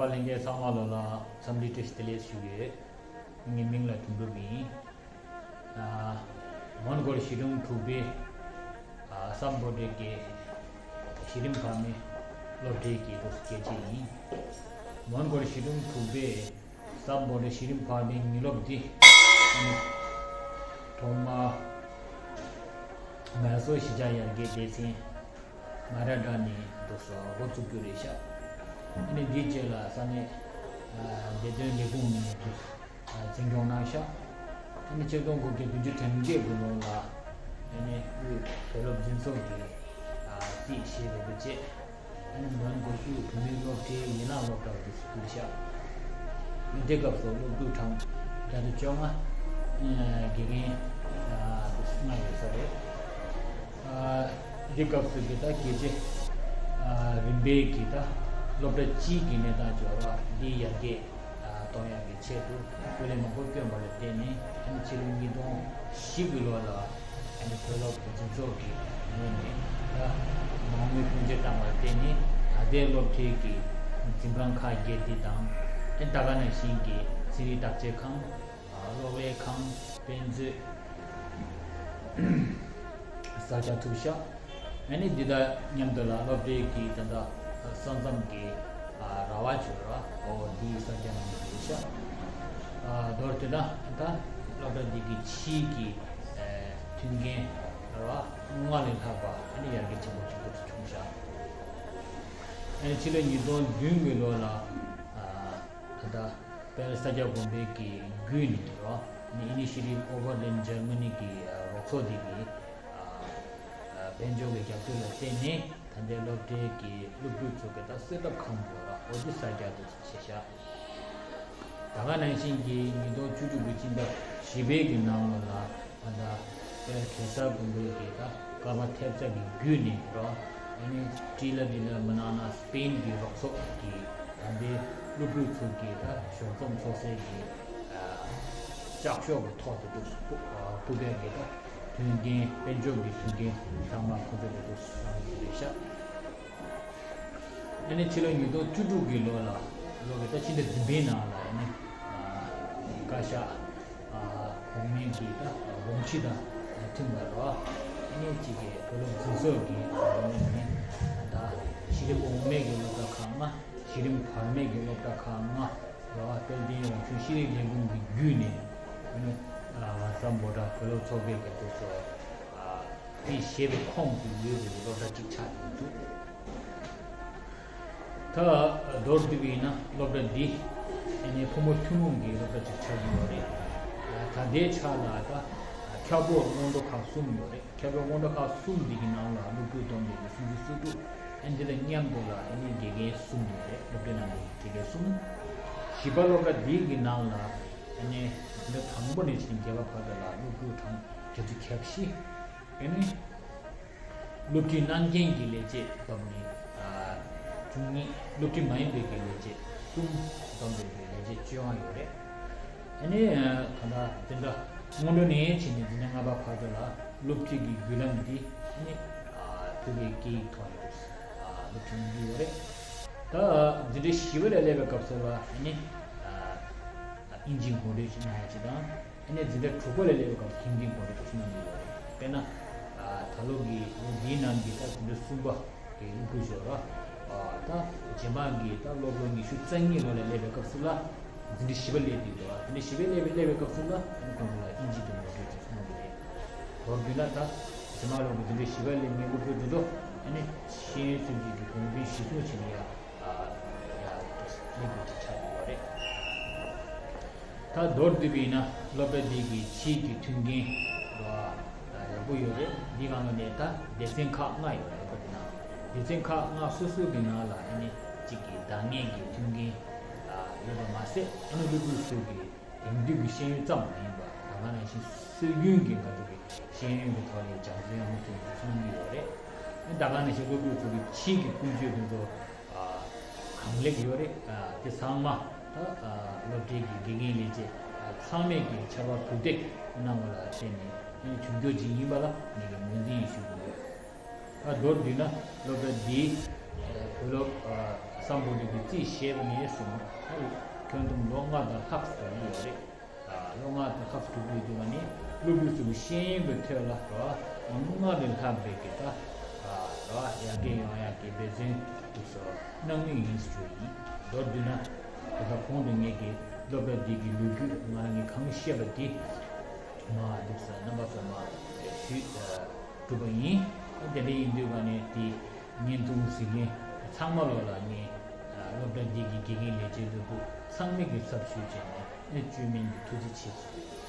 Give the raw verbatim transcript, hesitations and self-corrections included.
ལྷན་རྒྱས་ཚང་མ་ལོ་ལ་འཚམས་འདྲི་བཀྲ་ཤིས་བདེ་ལེགས་ཞུ་གི་ཡོད། ངའི་མིང་ལ་དོན་གྲུབ་ཡིན། ཨ། མོན་གྷོལ་གཞིས་གྲོང་དྲུག་པའི་ཨ་སམ་བྷོ་ཊའི་གི་གཞི་རིམ་བར་མའི་སློབ་གྲྭའི་གི་སློབ་གྲྭའི་སྐྱེས་ཆེན་ཡིན། མོན་གྷོལ་གཞིས་གྲོང་དྲུག་པའི་སམ་བྷོ་ཊའི་གཞི་རིམ་བར་མའི་ཉིན་སློབ་འདི་ཨ་ནི་ཐོག་མར་ངལ་གསོ་གཞིས་ཆགས་ཡར་རྒྱས་སྡེ་ཚན་མ་ར་ཌ་ནས་འདུག་སེ་འགོ་བཙུགས་རྒྱུ་རེད་ཤག་ཨ་ནི་འདིའི་རྗེས་ལ་ས་གནས་ཨ་བདེ་དོན་ལས་ཁུངས་ནས་འདུག་སེ་འཛིན་སྐྱོང་གནང་ཤག་ཨ་ནི་ཆིག་སྟོང་དགུ་བརྒྱ་བདུན་ཅུ་དོན་བརྒྱད་ཀྱི་ལོ་ལ་ཨ་ནི་དབུས་བོད་སློབ་འཛིན་ཚོགས་ཀྱིས་ཨ་རྩིས་བཞེས་པ་དང་བཅས། ཨ་ནི་མོན་གྷོ་དབུས་བོད་མིའི་སློབ་གྲྭའི་ཡན་ལག་སློབ་གྲྭ་དུ་བསྐྱོད་ཤག་དེ་སྐབས་སུ་སློབ་ཕྲུག་གྲངས་བརྒྱ་དང་བཅོ་ལྔ་དགེ་རྒན་དུ་ལྔ་ཡོད་ས་རེད། ཨ་དེ་སྐབས་སུ་གི་ད་གལ་ཆེ་ཨ་རིམ་པས་ཀྱི་ད་སློབ་གྲྭ་སྤྱིའི་གི་གནས་སྟངས་འབྱོར་བ་འདི་ཡར་རྒྱས་གཏོང་ཡག་གི་ཆེད་དུ་སྐུ་ལས་མང་པོ་བསྐྱོན་པ་ལ་བརྟེན་ནས་ཨ་ནི་ཕྱི་ལོ་ཉིས་སྟོང་བཞི་གི་ལོ་ལ་ཨ་ནི་བོད་སློབ་འཛིན་ཚོགས་ཀྱི་ངོས་ནས་ད་མ་དངུལ་བསྐྱོན་བརྗོད་བཏང་བ་ལ་བརྟེན་ནས་ད་ལྟའི་སློབ་གྲྭའི་གི་འཛིན་ཁང་ཁག་བརྒྱད་འདི་དང་ཨ་ནི་ད་ག་ནང་བཞིན་གྱི་ཚན་རིག་བརྟག་དཔྱད་ཁང་། ཨ་གློག་ཀླད་ཁང་། དཔེ་མཛོད། ས་ཆ་ཐུབ་ཤག་ཨ་ནི་འདི་དང་མཉམ་དུ་ལ་སློབ་གྲྭའི་གི་ད་ལྟ་ས་མཚམས་ཀྱི་ཨ་ར་བ་བྱོས་ར་འོ་འདིའི་ས་ཆ་ནང་དུ་ཡོད་ཤག་ཨ་མདོར་དེ་ད་ད་སློབ་གྲྭ་འདི་གི་ཕྱིའི་གི་ཨ་མཐུན་རྐྱེན་ར་ལྔ་ལས་ལྷག་པ་ཨ་ནི་ཡར་རྒྱས་ཆེན་པོ་ཅིག་ཏུ་བྱུང་ཤག་ཨ་ནི་ཕྱི་ལོ་ཉིས་སྟོང་བདུན་གི་ལོ་ལ་ཨ་ད་ལྟ་དཔལ་ས་སྐྱ་དགོན་པའི་གི་བརྒྱུད་ནས་རོ། ཨིན་ནི་ཤི་ཊི་ཨོ་བར་ལེན་ཇར་མ་ནི་གི་རོགས་ཚོགས་དེ་གི་དཔལ་འབྱོར་གི་རྒྱབ་སྐྱོར་ལ་བརྟེན་ནས་ད་ལྟའི་སློབ་གྲྭའི་གི་སློབ་ཕྲུག་ཚོ་གི་ད་གསོལ་ཐབ་ཁང་དུ་རོ་འོ་དེ་ས་སྐྱ་དུ་བྱས་ཤག་ད་ག་ནང་བཞིན་གྱི་ཉིས་སྟོང་བཅུ་དྲུག་གི་སྤྱི་ཟླ་བཞི་པའི་གི་ནང་ལོ་ལ་ད་ལྟ་དཔལ་གེ་སར་དགོན་པའི་གི་ད་ཀརྨ་ཐེབས་རྩ་གི་བརྒྱུད་ནས་རོ། ཨ་ནི་ཏི་ལ་ཏི་ལ་མི་ནང་ན་སི་པེན་གི་རོགས་ཚོགས་ཀྱི་ད་ལྟའི་སློབ་ཕྲུག་ཚོ་གི་ད་ཞོགས་ཙམ་ཚོགས་སའི་གི་ལྕགས་ཤོག་གི་ཐོག་ཏུ་འདུག་སྤུ་སྤུ་གས་གི་ད་མཐུན་རྐྱེན་དཔལ་འབྱོར་གི་མཐུན་རྐྱེན་ཚང་མ་ཁོ་ཚོ་གི་འདུག་བསམ་གི་རེད་ཤག་ཨ་ནི་ཕྱི་ལོ་ཉིས་སྟོང་བཅུ་དྲུག་གི་ལོ་ལ་ལོ་གི་ད་ཕྱི་ཟླ་བདུན་པའི་ནང་ལ་ཨ་ནི་བཀའ་ཤག་གོང་མའི་གི་ད་དགོངས་གཞི་དང་མཐུན་པ་རོ། ཨ་ནི་གཅིག་གི་བོད་སློབ་འཛིན་ཚོགས་ཀྱི་ངོས་ནས་ད་གཞི་རིམ་འོག་མའི་གི་སློབ་གྲྭ་ཁག་ལྔ། གཞི་རིམ་བར་མའི་གི་སློབ་གྲྭ་ཁག་ལྔ་རོ། དཔལ་ལྡན་རང་སྐྱོང་ཤེས་རིག་ལས་ཁུངས་ཀྱི་བརྒྱུད་ནས་ཨ་ནི་ལྷ་ས་འབོད་སྒྲ་བོད་སློབ་ཚོགས་པའི་གི་དུས་སུ། དེ་ཞེས་པའི་ཁོངས་སུ་ཡོད་པའི་སློབ་གྲྭ་གཅིག་ཆགས་ཡོད་འདུག་ད་མདོར་བསྡུས་པ་ཡིན་ན་སློབ་གྲྭ་འདི་ཨ་ནི་ཕོ་མོ་ཐུན་མོང་གི་སློབ་གྲྭ་གཅིག་ཆགས་ཀྱི་ཡོད་རེད། ད་ལྟའི་ཆ་ལ་ད་ཁྱབ་འོག་སྔོན་འགྲོ་ཁག་གསུམ་ཡོད་རེད། ཁྱབ་འོག་སྔོན་འགྲོ་ཁག་གསུམ་འདི་གི་ནང་ལ་སློབ་ཕྲུག་བསྡོམས་པས་སུམ་ཅུ་སོ་དྲུག་ཨ་འདི་དང་མཉམ་དུ་ལ་ཨ་ནི་དགེ་རྒན་གསུམ་ཡོད་རེད། སློབ་གྲྭའི་ནང་གི་དགེ་རྒན་གསུམ། བཞི་པ་སློབ་གྲྭ་འདི་གི་ནང་ལ་ཨ་ནི་འདི་དང་པོ་ནས་བྱས་ནས་བརྒྱད་པ་བར་དུ་ལ་སློབ་ཕྲུག་གྲངས་བརྒྱད་ཅུ་གྱ་བཞི། ཨ་ནི་སློབ་ཁྲིད་གནང་མཁན་གྱི་ལས་བྱེད་བསྡོམས་ནས་ཨ་བཅུ་གཉིས། སློབ་ཁྲིད་མ་ཡིན་པའི་གི་ལས་བྱེད་གསུམ། བསྡོམས་པའི་གི་ལས་བྱེད་བཅོ་ལྔ་ཡོད་རེད། ཨ་ནི་ད་ལྟ་འཛིན་གྲྭ་སྔོན་འགྲོ་ནས་བྱས་ནས་འཛིན་གྲྭ་ལྔ་པ་བར་དུ་ལ་སློབ་ཁྲིད་ཀྱི་བརྒྱུད་ལམ་འདི་ཨ་ནི་ཨ་བོད་པའི་སྐད་ཡིག་ཐོག་ནས་ཨ་སློབ་ཁྲིད་གནང་གི་ཡོད་རེད། ད་འཛིན་གྲྭ་བཞི་པ་ལ་སླེབས་པའི་སྐབས་སུ་ལ་ཨ་ནི་ཨ་ཨིན་ཇིའི་འགོ་ཁྲིད་ཅིག་གནང་ཡ་ཅིག་དང་། ཨ་ནི་འཛིན་གྲྭ་དྲུག་པ་ལ་སླེབས་པའི་སྐབས་ཧིན་དིའི་འགོ་ཁྲིད་ཅིག་གནང་གི་ཡོད་རེད། དཔེར་ན་ཨ་ད་ལོ་གི་ལོ་འདིའི་ནང་གི་ད་འཛིན་གྲྭ་གསུམ་པ་གི་སློབ་ཕྲུག་ཞོག་ར། ཨ་ད་རྗེས་མ་གི་ད་སློབ་ལོ་ཉི་ཤུ་རྩ་གཉིས་ལོ་ལ་སླེབས་པའི་སྐབས་སུ་ལ་འཛིན་གྲྭ་བཞི་པ་སླེབས་ཀྱི་འདུག་ཨ་འཛིན་གྲྭ་བཞི་པ་སླེབས་པའི་སླེབས་པའི་སྐབས་སུ་ལ་ཨ་ནི་ཁོང་ཚོ་ལ་ཨིན་ཇི་དང་ངོ་སྤྲོད་ཅིག་གནང་གི་རེད། མདོར་བསྡུས་ན་ད་རྗེས་མ་ལོ་གི་འཛིན་གྲྭ་བཞི་པ་སླེབས་མཁན་སློབ་ཕྲུག་འདི་ཚོ་ཨ་ནི་ཤེས་ཡོན་སྲིད་བྱུས་ཀྱི་དགོངས་དོན་གཞིར་བཟུང་བྱས་ནས་ཡ་ཨ་ཡ་སླེབས་དགོས་ཀྱི་ཆགས་ཡོད་པ་རེད། ད་མདོར་བསྡུས་པ་ཡིན་ན་སློབ་གྲྭ་འདི་གི་ཕྱིའི་གི་མཐུན་རྐྱེན་ལ་ཡག་པོ་ཡོད་རེད། འདི་གང་ལ་ནས་ད་སྡེ་ཚན་ཁག་ལྔ་ཡོད་རེད། སློབ་གྲྭ་འདི་ནང་སྡེ་ཚན་ཁག་ལྔ་སོ་སོ་གི་ནང་ལ་ཨ་ནི་གཅིག་གི་འདང་ངེས་ཀྱི་མཐུན་རྐྱེན་ཡོད་པ་མ་ཟད་ཨ་ནི་སློབ་ཕྲུག་ཚོ་གི་དེང་དུས་ཀྱི་ཤེས་ཡོན་ཙམ་མ་ཡིན་པ་ད་ག་ནང་བཞིན་སྲོལ་རྒྱུན་གྱི་ང་ཚོ་གི་ཤེས་ཡོན་གྱི་ཐོག་ལ་སྦྱང་བརྩོན་ཡག་པོ་བྱེད་ཐུབ་ཀྱི་ཡོད་རེད། ད་ག་ནང་བཞིན་སློབ་ཕྲུག་ཚོ་གི་ཕྱིའི་གི་ཀུན་སྤྱོད་དེ་ཚོ་གང་ལེགས་ཡོད་རེད། དེ་ཚང་མ་ད་སློབ་གྲྭའི་གི་དགེ་རྒན་ལས་བྱེད་ཚང་མས་གི་ཕྱར་བ་གྲུ་འདེགས་གནང་བ་ལ་བརྟེན་ནས་བྱུང་རྒྱུ་ཅིག་ཡིན་པ་ལ་ངས་ཀྱི་ངོས་འཛིན་ཞུ་གི་ཡོད། ད་མདོར་བསྡུས་ན་སློབ་གྲྭ་འདིའི་ དུས་རབས་སམ་བྷོ་ཊ་གིས་རྩིས་བཞེས་པ་ནས་བཟུང་ཁྱོན་བསྡོམས་ལོ་ལྔ་དང་ལྷག་ཙམ་ཡོད་རེད། ལོ་ལྔ་དང་ལྷག་ཙམ་འགྲོ་དུས་ང་ནི་སློབ་ཕྲུག་ཚོ་གི་ཤེས་ཡོན་གྱི་ཐད་ལ་ར་སྔར་ལས་ལྷག་པའི་གི་ད་ར་ཡར་རྒྱས་ཡོང་ཡག་གི་འབད་བརྩོན་འདུག་སེ་གནང་མུས་ཡིན་ཞུ་ཡིན། མདོར་བསྡུས་ན་དེ་ག་གོང་དུ་ངས་ཀྱི་སློབ་གྲྭ་འདི་གི་ལོ་རྒྱུས་ང་རང་གིས་གང་ཤེས་པ་དེ་མ་འདུག་སེ་རྣམ་པ་ཚོ་མ་ཞུས་གྲུབ་པ་ཡིན། དེ་འདྲ་ཡིན་དུས་ང་ནི་དེ་བརྙན་ཐུང་གཟིགས་མཁན་ཚང་མ་ལོ་ལ་ངས་སློབ་གྲྭ་འདི་གི་དགེ་རྒན་ལས་བྱེད་སློབ་ཕྲུག་ཚང་མས་ཀྱི་ཚབ་ཞུས་བྱས་ནས་བཅོས་མིན་གྱི་ཐུགས་རྗེ་ཆེ་ཞུ།